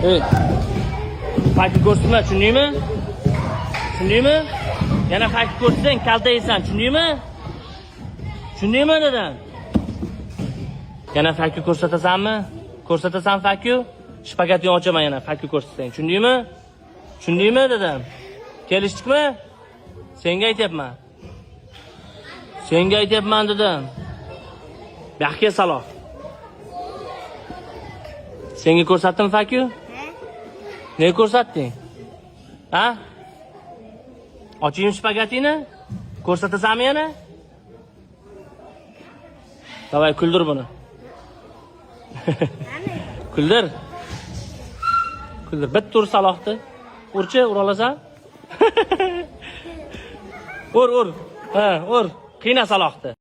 Ey. Fuck you ko'rsatma, tushundingmi? Tushundingmi? Yana fuck you ko'rsatsang, kalta yeysan, tushundingmi? Tushundingmi dedim. Yana fuck you ko'rsatasanmi? Ko'rsatasan fuck you? Shpagatni ochaman yana fuck you ko'rsatsang, tushundingmi? Tushundingmi dedim. Kelishdikmi? Senga aytyapman. Senga aytyapman dedim. Bu yoqqa kel, Saloh. Senga ko'rsatdim fuck you? Ne ko'rsatding? Ha? Ochaymi shpagatingni? Ko'rsatasanmi yana? Давай, kuldir buni. Kuldir. Kuldir. Bitta ur Salohni. Urchi, ura olasan? Ur, ur. Ha, ur. Qiyna Salohni.